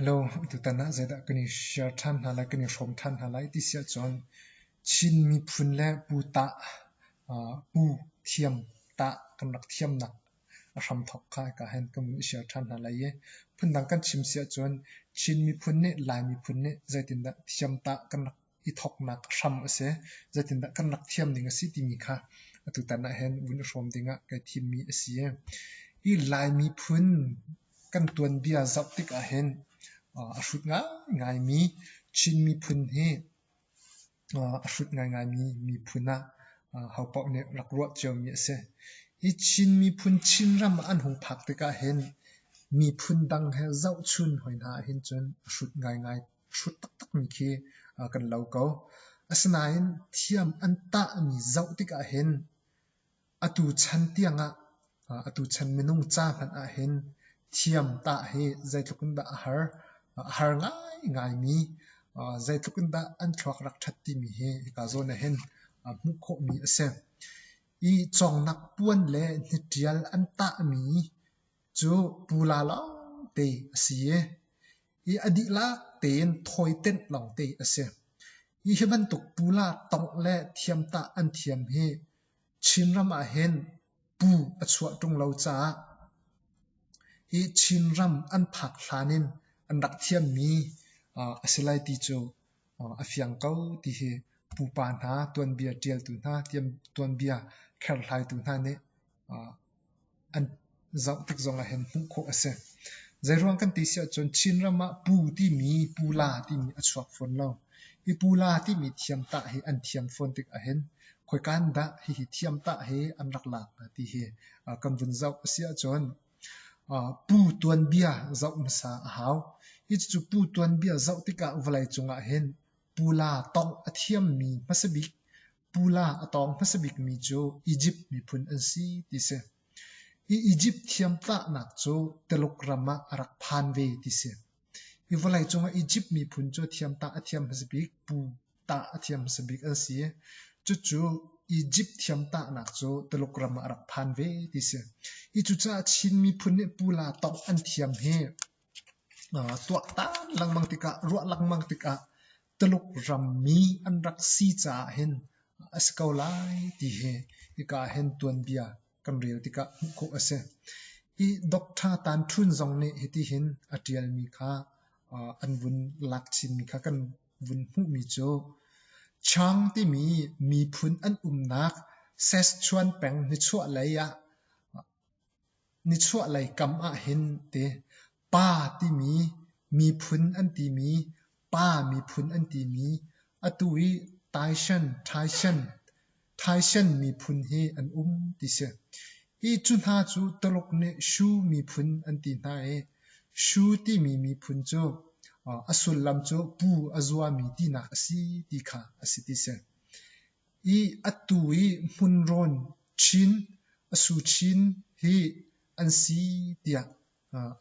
Hello, tutan ah zeidah kan i share ṭhan hna lai, kan i hrawm ṭhan hna lai ti si ahcun Chin miphun le pu tah, pu thiam tah kan rak thiamnak a hramthawk kha hika hin kan vun i share ṭhan hna lai i phundang kan chim si ahcun Chin miphun nih Lai miphun nih zeitindah thiam tah kan rak i thawknak hram a si, zeitindah kan rak thiam ning a si timi kha atutan ah hin vun i hrawm dingah kai thimmi a si. Hi Lai miphun kan tuanbia zoh tik ahhin a hrut ngaingaimi Chin miphun hi a hrut ngaingaimi miphun ah hopaoh nih rak ruah ciomi a si. Hi Chin miphun Chinram ah an hung phak tikah hin miphun dang he zohchun hoi hna ahhin cun a hrut ngaingai hrut taktakmi khi kan lo ko. Asinain thiam an tahmi zoh tikah hin atu chan tiangah atu chan minung ca hmanh ahhin thiam tah hi zeitluk in dah a har, a har ngaingaimi, zeitluk in dah an thluak rak ṭhat timi hi hika zawn ahhin hmuh khawhmi a si. I cawngnak puan le hniṭial an tahmi cu pula lawngte a si i i a dihlak tein thawitenh lawngte a si. Hi hi bantuk pula tongh le thiamtah an thiam hi Chinram ahhin pu a chuah ṭung lo caah hi Chinram an phak hlan in an rak thiammi a si lai ti cu a fiang ko ti hi pupa hna tuanbia ṭialtu hna tuanbia kherhhlaitu hna nih an zoh tik zongah hin hmuh khawh a si. Zeiruang kan ti si ahcun Chinram ah pu timi pula timi a chuak fawn lo. Hi pula timi thiamtah hi an thiam fawn tik ahhin khoika in dah hihi thiamtah hi an rak lak hnga ti hi kan vun zoh a si ahcun pu tuanbia zoh hmasa a hau. Hi cucu pu tuanbia zoh tikah vawleicung ah hin pula tongh a thiammi hmasa bik Pula a tawng hmasa bikmi cu Izipt miphun an si ti si. Hi Izipt thiamtlahnak cu Tuluk ram ah a rak phan ve ti si. Hi vawleicung ah Izipt miphun cu thiamtah a thiam hmasa bik, pu tah a thiam hmasa bik an si. Cucu Izipt thiamtahnak cu Tuluk ram ah a rak phan ve ti si. Hi cucaah Chin miphun nih pula tongh an thiam hi tuaktan lengmang tikah, ruah lengmang tikah Tuluk rammi an rak si caah hin a si ko lai ti hi hika ah hin tuanbia kan rel tikah hmuh khawh a si. Hi Doctor Tan Htun zong nih hitihin a ṭialmi kha an vun lak chinmi kha kan vun hmuhmi cu Chang timi miphun an umnak Sichuan peng nichuahlei ah Nichuahlei kam ahhin ti pa timi miphun an timi pa miphun an timi atu i Taishan, Taishan, Taishan miphun hi an um ti si. Hi cu hna cu Tuluk nih Shu miphun an ti hna i Shu timi miphun cu a sullam cu pu a zuami tinak a si ti kha a si ti si. I atu i hmunrawn Chin a su chin hi an si tiah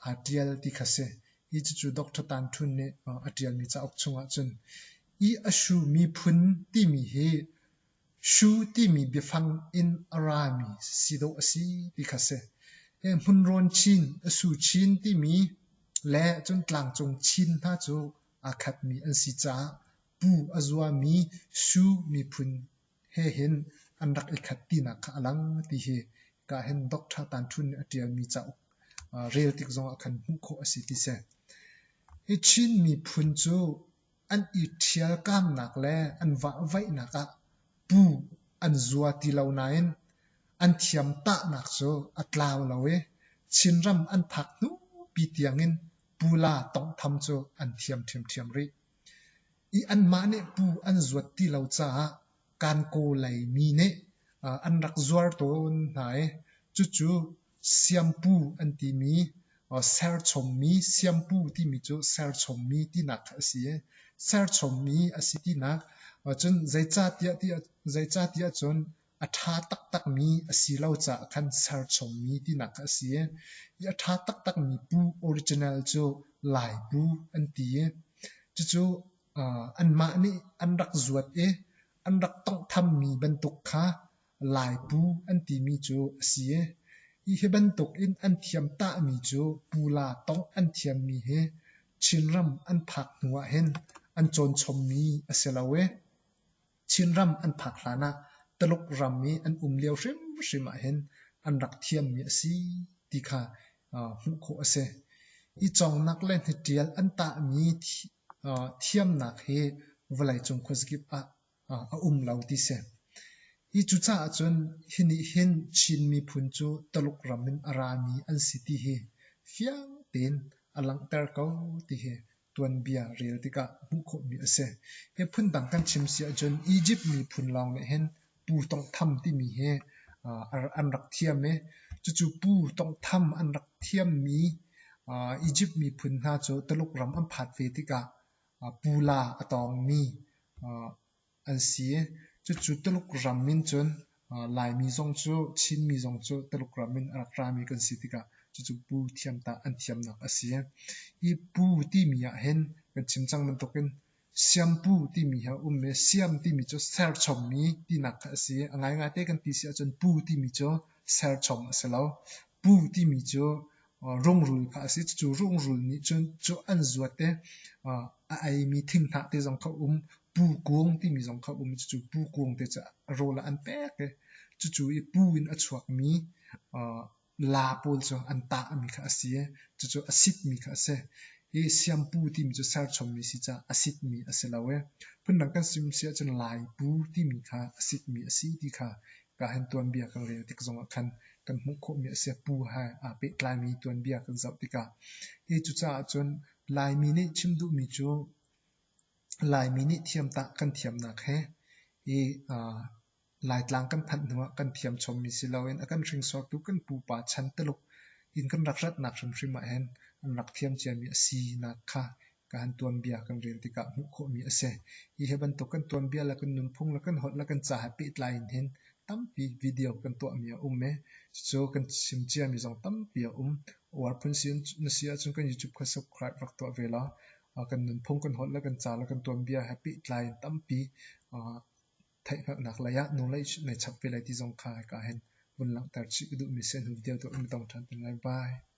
aa ṭial ti kha si. Hi cucu Doctor Tan Htun nih a ṭialmi cauk chungah cun i a shu miphun timi hi shu timi biafang in a rami si dawh a si ti kha si. Hmunrawn Chin, a su Chin timi le cun tlangcung Chin hna cu aa khatmi an si caah pu a zuami Shu miphun he hin an rak i khat tinak kha a lang ti hi ka hin Doctor Tan Htun nih a ṭialmi cauk rel tik zongah khan hmuh khawh a si ti si. Hi Chin miphun cu an i ṭhialkamnak le an vahvaihnak ah pu an zua ti lo nain an thiam tahnak cu a tlau lo i Chinram an phak hnupi tiangin pula tonghtham cu an thiam ṭhiamṭhiam rih. I anmah nih pu an zuat ti lo caah Kankaw lei mi nih an rak zuar tawn hna i cucu siampu an timi serchommi siampu timi cu serchommi tinak kha a si i serchommi a si tinak cun zeicahtiah zeicahtiah cun a ṭha taktakmi a si lo caah khan serchommi tinak kha a si i a ṭha taktakmi pu original cu Lai pu an ti i cucu anmah nih an rak zuat i an rak tonghthammi bantuk kha Lai pu an timi cu a si i hi bantuk in an thiam tahmi cu pula tongh an thiammi hi. Chinram an phak hnu ahhin an cawn chommi a si lo i Chinram an phak hlan ah Taluk ram i an um lio hrimhrim ahhin an rak thiammi a si ti kha hmuh khawh a si. Hi cawngnak le hnitial an tahmi thiamnak hi vawleicung khuazakip ah a um lo ti si. Hi cucaah cun hi nih hin Chin miphun cu Taluk ram in a rami an si ti hi fiang tein a langhter ko ti hi tuanbia rel tikah hmuh khawhmi a si. Hi phundang kan chim si ahcun Egypt miphun lawng nih hin pu tonghtham timi hi an rak thiam i cucu pu tonghtham an rak thiammi Egypt miphun hna cu Taluk ram an phat ve tikah pula a tawngmi an si. Cucu Tuluk ram in cun Laimi zong cu Chinmi zong cu Tuluk ram in a rak rami kan si tikah cucu pu thiam tah an thiamnak a si. Hi pu timi ahhin kan chim cang bantukin siampu timi hi a um i siam timi cu serchommi tinak kha a si. A ngaingai te kan ti si ahcun pu timi cu serchom a si lo. Pu timi cu rungrul kha a si. Cucu rungrul nih cun cu an zuat i a eimi thinghnah te zong kha a um. Pu kung timi zong kha a um. Cucu pu kung te cu rawl ah an pek i cucu i pu in a chuakmi la pawl cu an tahmi kha a si i cucu a sitmi kha a si. Hi siampu timi cu serchommi si caah a sitmi a si lo i phundang kan sim si ahcun Laipu timi kha a sitmi a si ti kha ka hin tuanbia kan rel tik zongah khan kan hmuh khawhmi a si. Pu he aa pehtlaimi tuanbia kan zoh tikah hi cucaah cun Laimi nih chim duhmi cu Laimi nih thiamtah kan thiamnak he hi Laitlang kan phanh hnuah kan thiam chommi si loin a kan hringsortu kan pupa chan Tuluk in kan rak ratnak hrimhrim ahhin an rak thiam ciami a sinak kha ka han tuanbia kan rel tikah hmuh khawhmi a si. Hi hi bantuk kan tuanbia le kan nunphung le kan holh le kan ca he pehtlai in hin tampi video kan tuahmi a um i cucu kan chim ciami zong tampi a um. Uar phun si na si ahcun kan YouTube kha subscribe rak tuah ve law kan nunphung kan holh le kan ca le kan tuanbia he pehtlai in tampi theihhngalhnak lei ah knowledge nei chap ve lai ti zong kha hika hin vun langhter chih ka duhmi si. Hnu video tu in tong ṭhan te lai. Bye.